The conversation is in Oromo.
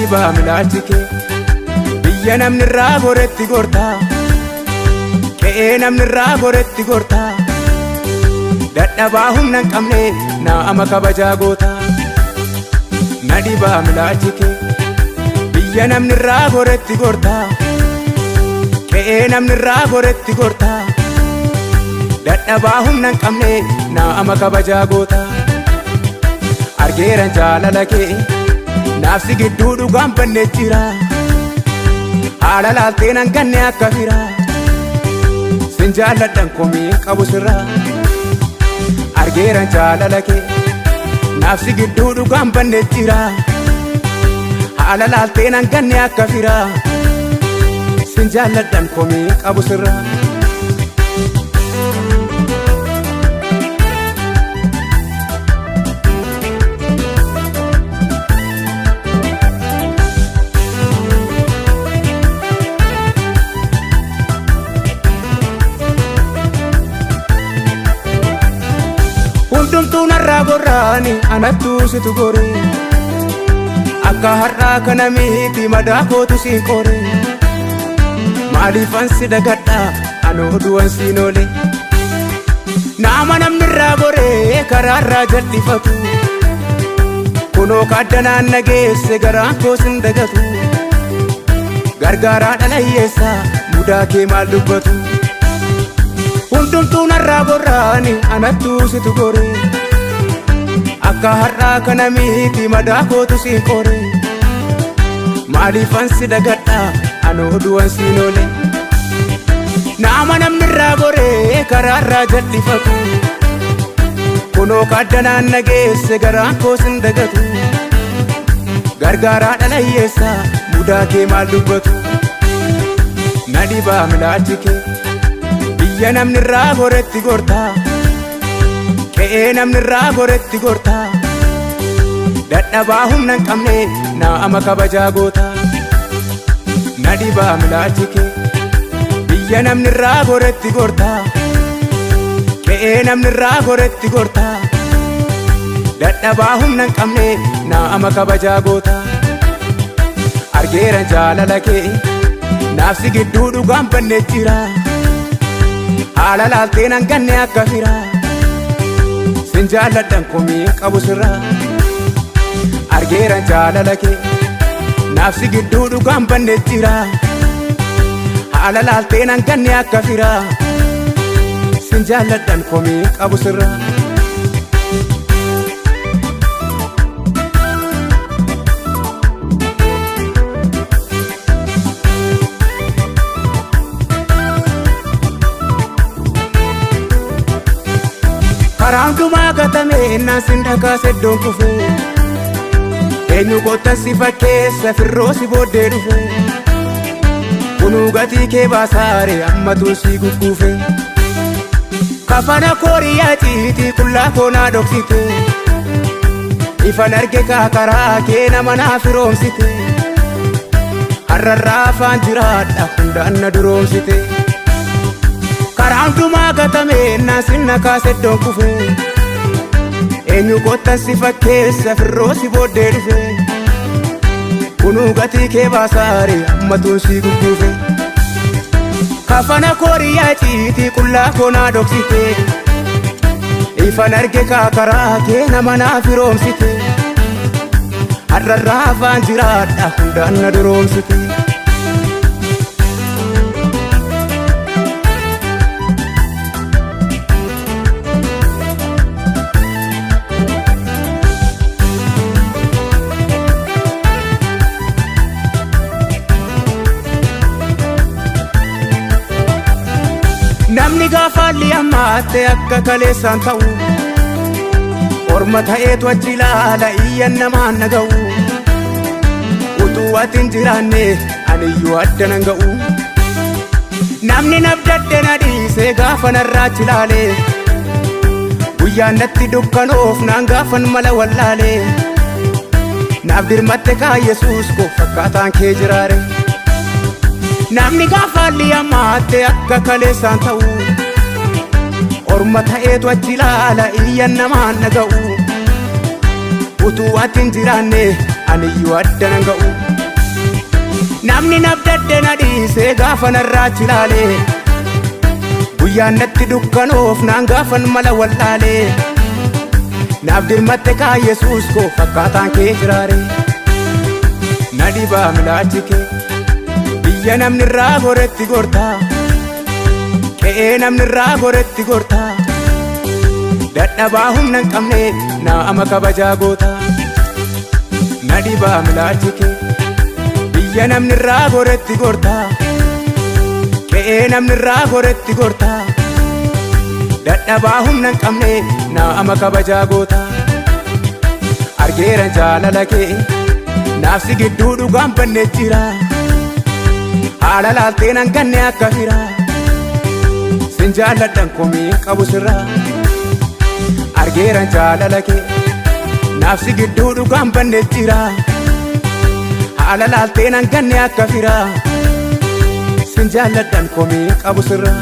Dhibaa milaalchi kee biyya namni irraa goretti gortaa, qe'ee namni irraa goretti gortaa, dadhabaa humna hin qabne naama kabajaa gootaa. Na dhibaa milaalchi kee biyya namni irraa goretti gortaa, qe'ee namni irraa goretti gortaa, dadhabaa humna hin qabne naama kabajaa gootaa. Argeeran jaalala kee naafsi gidduu dhugaan banne jira, haala laaltee nan ganne akka fira, sin jaalladhan komii qabu sirraa. Argeeran jaalala kee naafsi gidduu dhugaan banne jira, haala laaltee nan ganne akka fira, sin jaalladhan komii qabu sirraa. Hundumtuu narraa gorraani anattuu situ gore, akka har'aa kana miti madaa kootu siin qore, maaliifan si dagadha anoo du'an siin oole. Nama namni irraa goree karaarraa jal'ifatu, kunoo kaaddanaan nageesse garaan koo sin dagatu, gargaaraa dhala hiyyeessaa mudaa kee maal dubbatu. Hundumtuu narraa gorraani anattuu situ gore, akka har'aa kana miti madaa kootu siin qore, maaliifan si dagadha anoo du'an siin oole. Nama namni irraa goree karaarraa jal'ifatu, kunoo kaaddanaan nageesse garaan koo sin dagatu, gargaaraa dhala hiyyeessaa mudaa kee maal dubbatu. Na dhibaa milaalchi kee biyya namni irraa goretti gortaa, qe'ee namni irraa goretti gortaa, dadhabaa humna hin qabne naama kabajaa gootaa. Na dhibaa milaalchi kee biyya namni irraa goretti gortaa, qe'ee namni irraa goretti gortaa, dadhabaa humna hin qabne naama kabajaa gootaa. Argeeran jaalala kee naafsi gidduu dhugaan banne jira, haala laaltee nan ganne akka fira, sin jaalladhan komii qabu sirraa. Argeeran jaalala kee naafsi gidduu dhugaan banne jira, haala laaltee nan ganne akka fira, sin jaalladhan komii qabu sirraa. Karaa hundumaa gatame naan sin dhakaase iddoon kufe, eenyu kottan si fakkeessa firroo si booddee dhufe, kunuu gatii kee baasaare ammatuun si gugguufe. Kafana kooriyaa ciitii qullaa koo naa dhoksite, ifan arge kaakaraa kee nama naa firoomsite, har'arraa afaan jiraadha hundaan na duroomsite. Karaa hundumaa gatame naan sin nakaase iddoon kufe, eenyu kottan si fakkeessa firroo si booddee dhufe, kunuu gatii kee baasaare ammatuun si gugguufe. Kafana kooriyaa ciitii qullaa koo naa dhoksite, ifan arge kaakaraa kee nama naa firoomsite, har'arraa afaan jiraadha hundaan na duroomsite. Namni gaafa haalli hammaatte akka kaleessaan ta'u, orma ta'eetu achi ilaala iyyan namaan naga'u, utuu ati hin jiraanne aniyyuu adda nan ga'u. Namni nabdadhe na dhiise gaafa narraa achi ilaale, guyyaan natti dukkanoof naan gaafan mala wallaale, naaf dirmatte kaa Yesuus koo fakkaataan kee jiraare. Namni gaafa haalli hammaatte akka kaleessaan ta'u, orma ta'eetu achi ilaala iyyan namaan naga'u, utuu ati hin jiraanne aniyyuu adda nan ga'u. Namni nabdadde na dhiisee gaafa narraa chilaalee, guyyaan natti dukkanoof naan gaafan mala wallaalee, naaf dirmatte kaa Yesuus koo, fakkaataan kee jiraare. Na dhibaa milaachi kee, biyya namni irraa goretti gortaa, qe'ee namni irraa goretti gortaa, dadhabaa humna hin qabne naa ama kabajaa goota. Na dhibaa milaachi kee, biyya namni irraa goretti gortaa, qe'ee namni irraa goretti gortaa, dadhabaa humna hin qabne naa ama kabajaa goota. Argeera jaalala kee, naafsi gidduu dhugaan banne jira, haala laaltee nan ganne akka fira, sin jaalladhan komii qabu sirraa. Argeera jaalala kee, naafsi gidduu dhugaan banne jira, haala laaltee nan ganne akka fira, sin jaalladhan komii qabu sirraa.